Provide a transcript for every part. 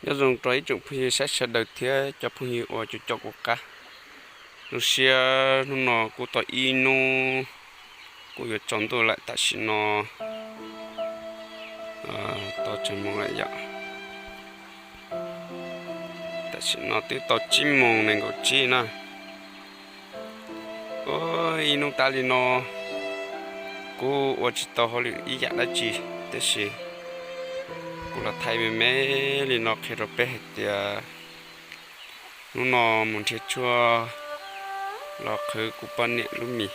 Nyob zoo rau ib tsoom phooj ywg saib sawv daws thiab cov phooj ywg uas cov coj kuv qab. Zoo siab hnub no kuj tau ib hnub kuj yuav tsaus ntuj lawm, tam sim no tau tsawg moos lawm yom? Tam sim no twb tau tsib moos nees nkaum tsib na. Ib hnub tas li no kuv ua tsis tau hauj lwm ib yam dab tsi, tab sis kuv los thaij me me li no qhia rau peb hais tias hnub no mus nrhiav tshuaj los qhwv kuv poj niam lub mis.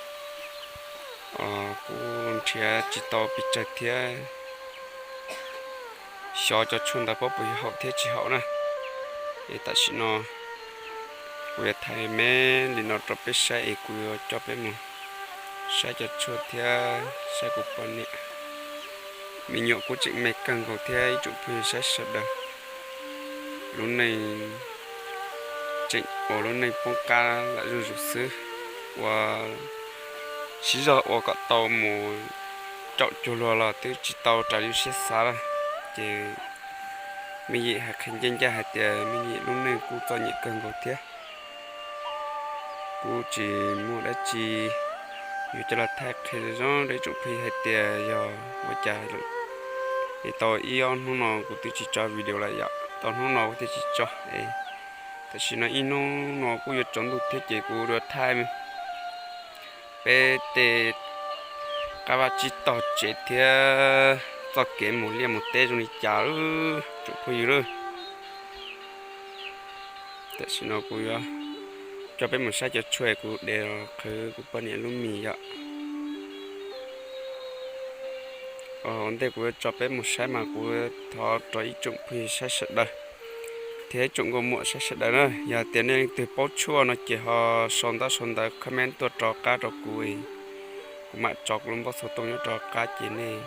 Kuv nrhiav tsis tau pes tsawg thiab, xyov cov tshuaj ntawd puas yuav haum thiab tsis haum na. Es tam sim no kuv yuav thaij me li no rau peb saib es kuv yuav coj peb mus saib cov tshuaj thiab saib kuv poj niam. Me nyuam kuj tseem me kawg nkaus thiab ib tsoom phooj ywg saib sawv daws. Lub neej tseem ua lub neej poob qab lam zuj zus xwb, ua siv zog ua kom tau mus caum cuag luag los twb tsis tau raws li siab xav lawm. Ces me yim hais qhia ncaj ncaj hais tias me yim lub neej kuj txom nyem kawg nkaus thiab. Kuj tsis muaj dab tsi yuav coj los thaij qhia zoo rau ib tsoom phooj ywg hais tias yog ua cas es tau ib ob hnub no kuv twb tsis tso video lawm yom, tau hnub no kuv thiaj tsis tso es tam sim no ib hnub no kuj yuav tsaus ntuj thiab ces kuv yuav thaij peb tej qab vaj tsib taug tsev thiab txoj kev mus liaj mus teb zoo li cas lawm tsoom phooj ywg lawm. Tam sim no kuv yuav coj peb mus saib cov tshuaj kuv de los qhwv kuv poj niam lub mis yom. Ua ntej kuv yuav tso peb mus saib mas kuv thov rau ib tsoom phooj ywg saib sawv daws thiab ib tsoom nkauj muam saib sawv daws na, yog tias nej leej twg paub tshuaj no ces ho sau ntaub sau ntawv comment tuaj rov qab rau kuv, kuv mam tso kuv lub npawb xov tooj nyob rov qab ces nej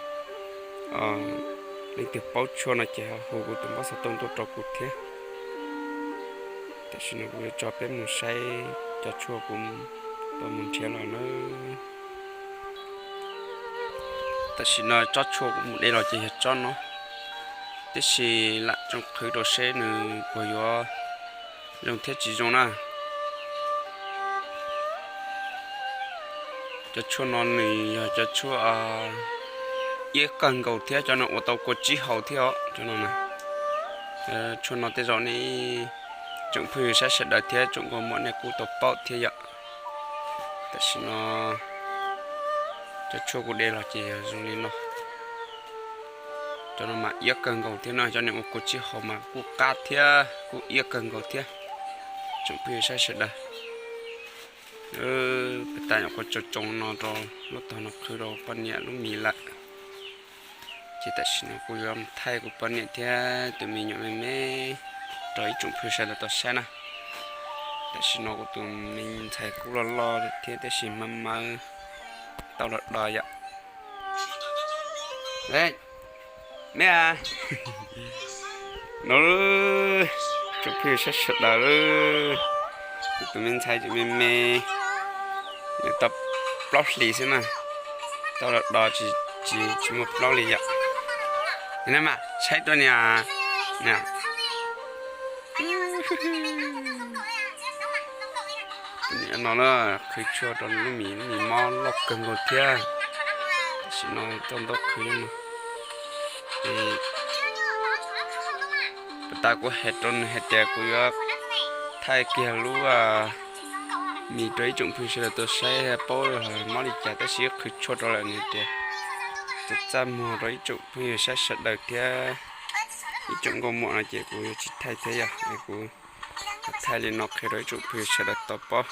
leej twg paub tshuaj no ces ho hu kuv tus npawb xov tooj tuaj rau kuv thiab. Tam sim no kuv yuav tso peb mus saib cov tshuaj kuv tau mus nrhiav los na. Tam sim no tsob tshuaj kuv mus de los ces yog tsob no, tiam sis lam tsoom qhwv rau seb nws puas yuav zoo thiab tsis zoo na. Cov tshuaj no nws yog cov tshuaj iab kawg nkaus thiab cov no ua tau kua tsib hau thiab os cov no na. Tshuaj no tej zaum nej tsoom phooj ywg saib sawv daws thiab tsoom nkauj muam nej kuj tau paub thiab yom. Tam sim no cov tshuaj kuv de los ces yog zoo li no. Cov no mas iab kawg nkaus thiab no, cov nws ua kua tsib hau mas kuj qab thiab kuj iab kawg nkaus thiab. Tsoom phooj ywg saib sawv daws, peb tas nyuam qhuav tso tsoo no rau lub tog no qhwv rau poj niam lub mis lawm. Ces tam sim no kuv yuav thaij kuv poj niam thiab tus me nyuam me me rau ib tsoom phooj ywg sawv daws tau saib na. Tam sim no kuv tus me ntxhais kuj loj loj thiab tab sis hmab mawb tau los do yom. Me no, tsoom phooj ywg saib sawv daws, kuv tus me ntxhais tseem me me, nws tau plaub hlis xwb na, tau los do tsis tsis muaj plaub li yom. Mas saib rau niam, niam no na, qhwv tshuaj rau lub mis, lub mis mob loj kawg nkaus thiab. Tam sim no tau ntaub qhwv no. Puag ta kuv hais rau nws hais tias kuv yuav thaij kiag lub mis rau ib tsoom phooj ywg sawv daws tau saib paub mob li cas, tab sis qhwv tshuaj rau lawm nws tias txaj txaj muag rau ib tsoom phooj ywg saib sawv daws thiab ib tsoom nkauj muam no ces kuv yuav tsis thaij thiab yom, es kuv thaij li no qhia rau ib tsoom phooj ywg sawv daws tau paub.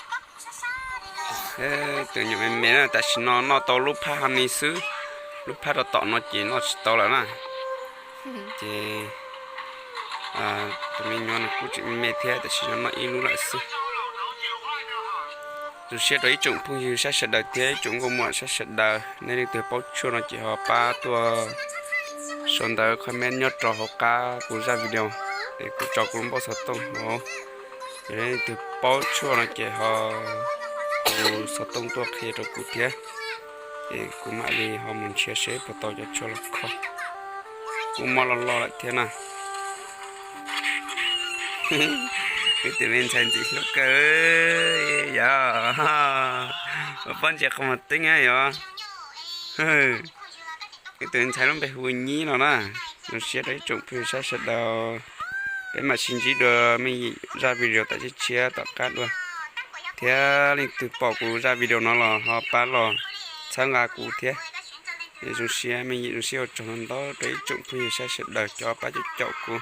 Tus nyuam me me na tam sim no noj tau lub phab ha ni xwb, lub phab rau tom no ces noj tsis tau lawm na. Ces tus me nyuam nws kuj tseem me me thiab, tam sim no noj ib lub lawm xwb. Zoo siab rau ib tsoom phooj ywg saib sawv daws thiab ib tsoom nkauj muam saib sawv daws, nej leej twg paub tshuaj no ces ho pab tuaj sau ntawv comment nyob rau hauv qab kuv zaj video, es kuv tso kuv lub npawb xov tooj hauv. Yog leej twg paub tshuaj no ces ho hu xov tooj tuaj qhia rau kuv thiab, es kuv mam li ho mus nrhiav seb puas tau cov tshuaj los kho. Kuj mob loj loj lawm thiab na. Wb tus me ntxhais ntxim hlub kawg yog, ua pob ntseg qhov muag teeb yog. Wb tus me ntxhais lub npe hu Nyib no na. Zoo siab rau ib tsoom phooj ywg sawv daws, peb mam sib ntsib dua me zaj video tom tshiab tshiab tom qab dua, thiab leej twg pom kuv zaj video no los ho pab los txhawb nqa kuv thiab. Zoo siab me nyim zoo siab ua tsaug ntau ntau rau ib tsoom phooj ywg sawv daws cov pab caum caum kuv.